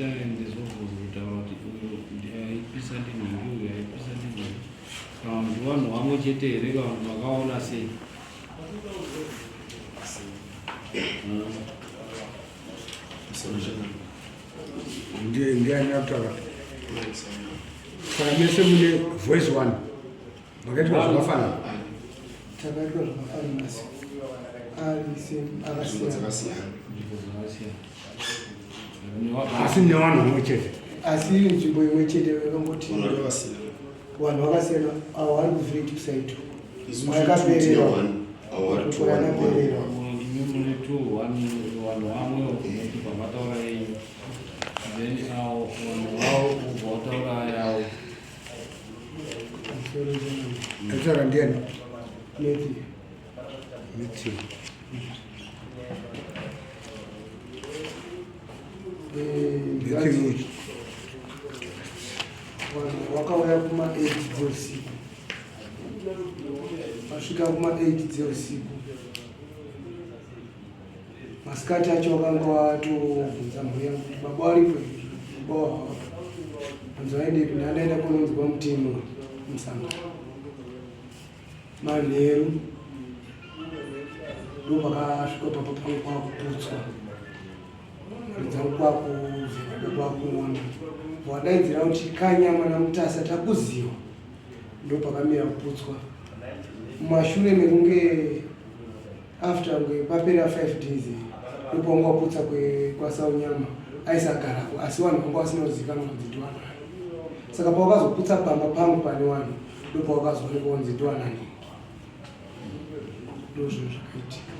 Tisaendesofozi kutaura kuti uyu aipisa ndinhingi, uyu aipisa ndinhingi. Kana kuti vanhu vamwe chete here kana kuti makaona sei? Ndiani akutaura? Saka mese mune voice one. Makaitwa zvakafanana. Takaitwa zvakafanana asi ari same akasiyana. Asi nevanhu vamwe chete. Asi iri nzvimbo imwe chete vakangoti vanhu vakasiyana avo vari kuvillage kuside yakaperera yakaperera. Imi mune two one vanhu vamwe motibva mataura yenyu then avo vanhu vavo vobva vataura yavo. Ataura ndiani? Matthew. Matthew. Matthew. Vanhu vakauya kuma 8 dzeusiku. Vasvika kuma 8 dzeusiku. Masikati acho wakanga watobvunza mhuri yangu kuti baba waripo here? Baba wavapo. Hanzi vaendepi? Ndandaenda kunonzwa mutemo musangano. Manheru ndopakasvika papa pangu kwakuputswa. Mhuri dzangu kwakuvheneka kwakuona. Wadaidzira kuti kanyama naMutasa takuziwa. Ndopakamira kuputswa. Mumashure mekunge After kunge papera 5 days ndopawanga waputsa kwaSaunyama aisagarako asi vanhu vanga vasina kuzivikanwa kunzi ndiwanani. Saka pawakazoputsa pamba pangu pane vanhu ndopawakazoonekwa kunzi ndiwanani. Ndozvinhu zvakaitika.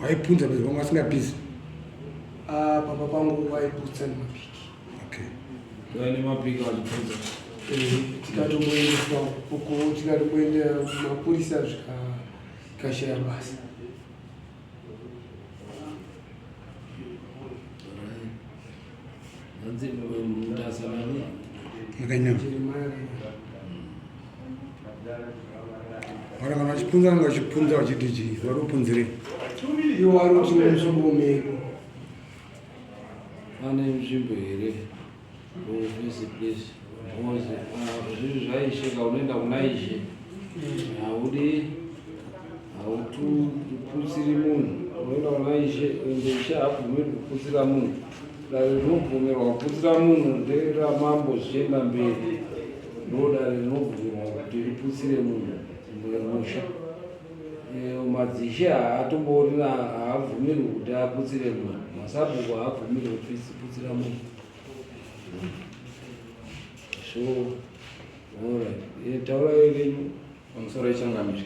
Waipunza because vanga vasingapisi. Ah, pamba pangu waiputsa nemapiki. Okay. Nemapiki vachipunza. Eh, tikatomboendeswa uko tikatomboenda mapurisa zvikashaya basa. Hanzi Mutasa nani? Makanyama. Jeremiah Vana kana vachipunza vanenge vachipunza vachiti chii? Vari kupunzirei? Iwo vari kuti munzvimbo medu. Pane nzvimbo here? Office please. Because zvinhu zvaishe ka unoenda kuna ishe. Haudi hautuputsiri munhu. Unoenda kuna ishe ende ishe haabvumiri kuputsira munhu. Dare rinobvumirwa kuputsira munhu nderamambo zvichienda mberi. Ndodare rinobvumirwa kuti riputsire munhu musha. Madzishe haatomborina haabvumirwi kuti aputsire munhu. Masabhuku haabvumirwi kuputsira munhu. So, alright. Taurai venyu. Pamusoro yechangamire.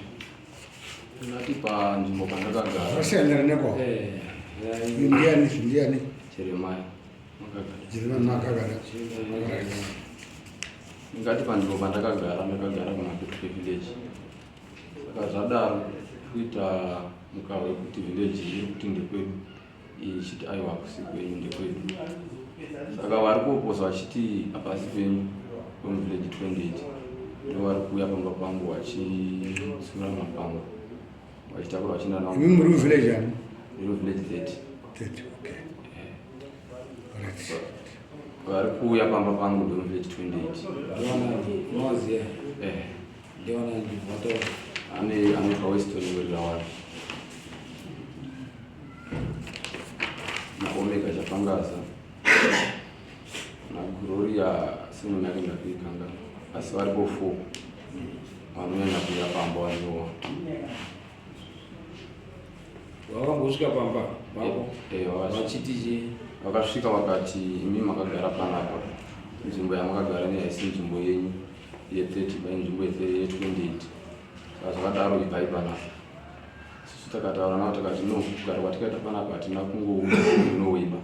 Ndati panzvimbo pandakagara. Zvasiyana neko. Ndiani ndiani? Jeremiah. Makagara. Jeremiah Makagara. Ndingati panzvimbo pandakagara ndakagara kuna Petwe village. Saka zvadaro kuita mukaha wekuti village iri kuti ndekwedu iyi ichiti aiwa hakusi kwenyu ndekwedu. Saka vari kuoposa vachiti hapasi penyu vemuvillage 28 ndo vari kuuya pamba pangu vachitsiura mapango vachitakura vachienda navo. Imi muri muvillage ani? Ndiri muvillage 30. 30, okay. Right. Vari kuuya pamba pangu ndiri muvillage 28. Unowaziva? Eh. Ndiwana ndivataura. Ane anoitwa Weston Werirawani. Na Omega Chapangaza. Na Gloria Simon yake ndakuikanga. Asi varipo 4. Vanonyanya kuuya pamba vandiwa. Vakambosvika pamba pako Eh, vakasvika. vachiti chii? Vakasvika vakati imi makagara panapa nzvimbo yamakagara ne haisi nzvimbo yenyu ye30 ba inzvimbo ye28 saka zvakadaro ibvai panapa isusu takataura navo takati no kugara kwatikaita panapa hatina kungouya noweba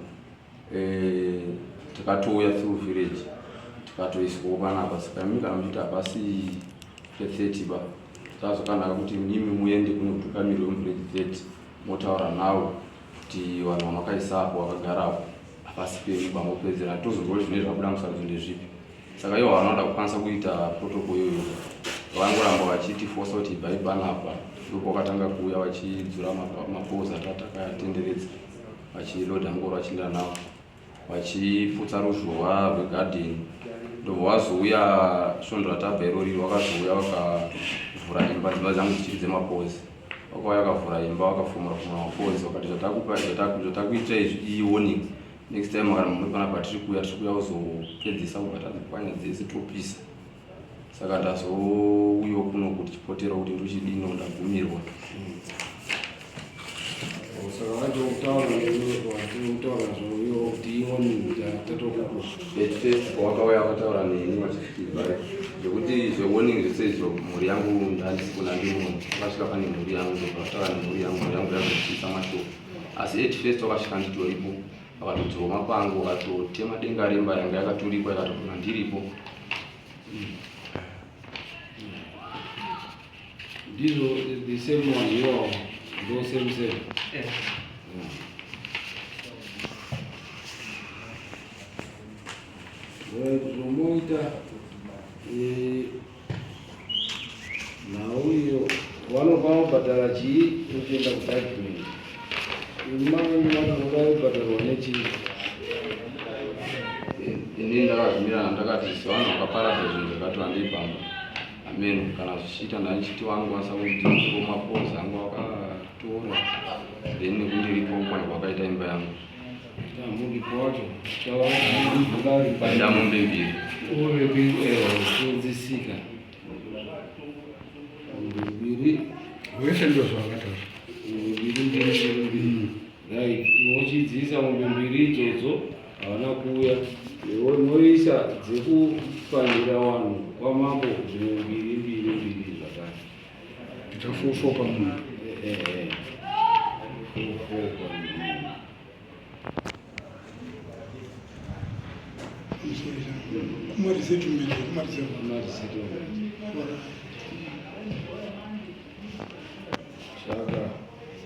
eh, takatouya through village tikatoiswawo panapa saka imi kana muchiti hapasi pe30 ba zvazokanaka kuti imimi muende kune mutungamiri wemuvillage 30 motaura nawo kuti vanhu vamakaisapo vakagarapo hapasi penyu bamopedzera tozonzwa kuti zvinenge zvabuda musarudzo ndezvipi saka ivo havanoda kukwanisa kuita protocol iyoyo vangoramba vachiti fosa kuti ibvai panapa ndipo vakatanga kuuya vachidzura mapoza atakatenderedza vachiloda ngoro vachienda nawo. Vachiputsa ruzhowa rwegadheni ndobva wazouya svondo ratabva irori wakazouya vakavhura imba dzimba dzangu dzichiri dzemapozi vakauya vakavhura imba vakafumura fumura mapozi vakati zvatakupa zvatakuitira izvi iwarning next time kana muri panapa tiri kuuya tiri kuuya kuzopedzisa kubva tadzipwanya dzese topisa saka ndazouyawo kuno kuti chipotero kuti ndochidino ndagumirwa saka vachokutaura vatiri kutaura zvoyo kuti ioni tatokupa at first pawakauya wakataura neni vachiti bai zvekuti zvewarning zvese izvo mhuri yangu ndandisi kuna ndimo vakasvika pane mhuri yangu ndobva vataura nemhuri yangu mhuri yangu yazosvitsa mashoko asi at first wakasvika nditoripo vakatodzorwa mapango vakatotema denga remba yanga yakaturikwa yakatodonha ndiripo ndizvo the same one iwawo ndo same same Right, zvomoita nhau iyo vanobhadhara chii uchienda kujudgment imani vanoda kubhadharwa nechii inini ndakazvimirana ndakati sevanhu vakaparadza zvinhu zvakati wandei pamba ameno kana zvichiita ndanichiti wangu wanisa kuti mapozi angu akatora then nekundiripo kupwanya kwakaita imba yangu muripo wacho ndaida mombe mbiri uri kuenzisika mombe mbiri wese ndo zvavakataura mombe mbiri mbiri mbiri mbiri right wochidziisa mombe mbiri idzodzo havana kuuya iwe moisa dzekupangira vanhu kwamambo zvimwe mbiri mbiri mbiri zvakare ita 4 4 pamunhu ehe 4 4 pamunhu Kumaresettlement kumaresettlement Kumaresettlement saka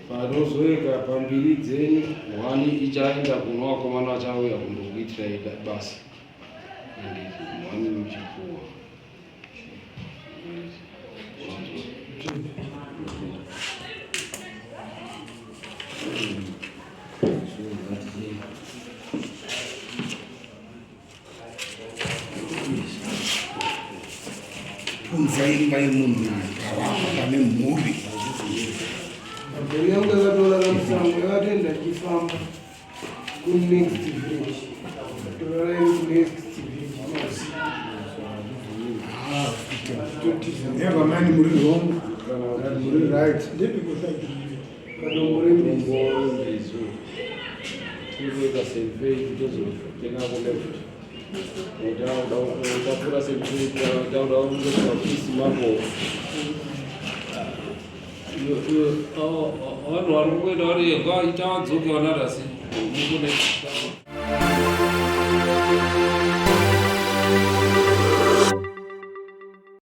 panozoeka pambiri dzenyu hwani ichaenda kuno vakomana vachauya kundokuitirai basa handiti hwani muchipuwa So, ngatichei. Punza imba yemunhu pavako pane mhuri. Mhuri yangu yakatorara musango yakatoenda ichifamba kunext village. Torara iri kunext village mausiku. Ah, Totiza. Never mind muri wrong muri right. Padombo rembizi. Mbizo. Tinoita St. Faith tozotena kuleft. Utapfuura St. Faith tauda kungosvika kuisi mambo. Vanhu vari kuenda vari ita vadzoke vanarasi. Mukune.